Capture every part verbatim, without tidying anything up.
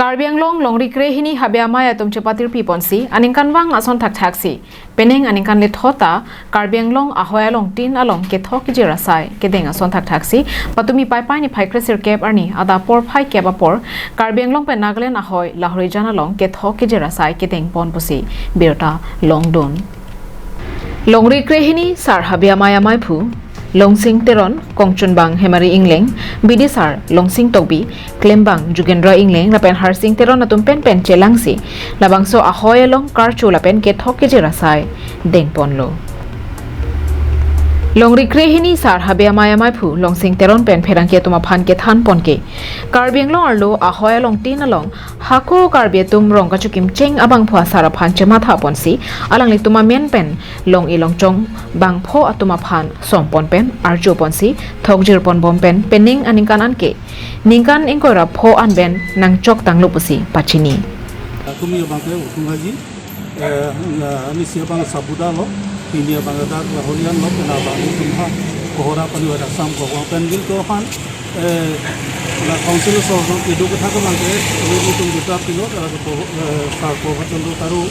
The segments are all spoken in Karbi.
Karbi Anglong longri krehini habe amei atum chepatirpi ponsi aningkanvang ason thakthaksi penang aningkan lethota Karbi Anglong ahoi along tin along kethok kejir asai kedeng ason thakthaksi patumi Paipai niphai kresirkep arni adap porphai kep apor Karbi Anglong pen Nagaland ahoi Lahorijan along kethok kejir asai kedeng pon pusi birta longdun. Longri krehini sar habe amei ameiphu Longsing Teron, kongchunbang Hemari Ingleng, bidisar Longsing Tokbi, klembang Jugendra Ingleng lapen Harsing Teron atum penpen chelangsi labangso ahoi along karcho lapen kethok kejir asai dengponlo. Longri krehini sar habe amei ameiphu Longsing Teron pen pherangke atum aphan kethan ponke Karbi Anglong arlo ahoi along tin along hako Karbi atum rong kachokim cheng abangphu asar aphan chematha ponsi alanglitum amen pen long-e longchong bangpho atum aphan sompon pen arjo ponsi thokjir ponbom pen penang aningkan anke ningkan ingkoi ra pho an pen nangchok tanglo pusi pachini. Kumi abang ke utung haji, eh, na, ni si abang Sabuda lo, pini abang dak Lahorijan lo, kena abang itum ha, Kohora pani wada sam ko wang pen bil to han, eh, na council so so kedo ketha ko abang ke, ini itum kita pilo, eh, ko, eh, sar ko kachan do taru,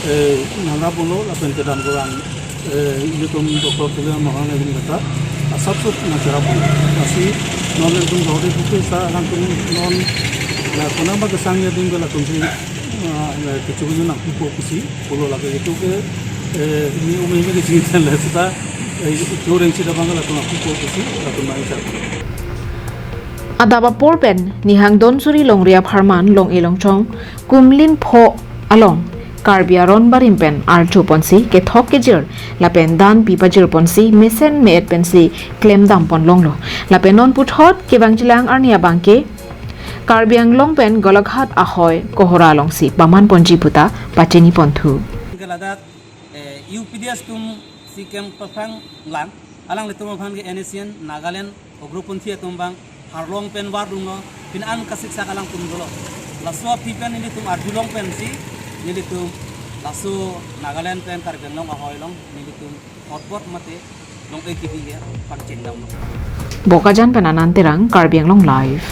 eh, nangap lo, lapen kedam ko abang, eh, itum Doctor Tuliram Ronghang ahin kata, asap sup nangcherap lo. Lasi non itum Lahori putu sa alangtum non, ya, kona ba kesang ya ding bela tumsi, ah, ya, kechu nangpupo pusi, pulo lake itu ke, eh, ini umi umi kecil dan lah seta, eh, itu ring sida bang latum nangpupo pusi, latum nangchak. Adap apor pen nihang don suri longri apharman long-e longchong kumlin pho along Karbi aron barim pen archo ponsi kethok kejir lapen dan pi pajir ponsi mesen me-et pensi klemdam pon longlo. Lapen non puthot kevang chelang arni abang ke Karbi Anglong pen Golaghat ahoi Kohora alongsi paman ponji puta pachini ponthu. Ke ladak, eh, U P D S atum si kemphang lang, alanglitum aphan ke N S C N Nagaland ugroponthi atum abang harlong pen vardunlo, pini an kasiksak alangtum dolo. Laso aphi pen nelitum arjulong pensi, nelitum laso Nagaland pen Karbi Anglong ahoi along nelitum hotpot mate long-e kebi ya pangchengdamlo. Bokajan pen Anand Terang, Karbi Anglong Live.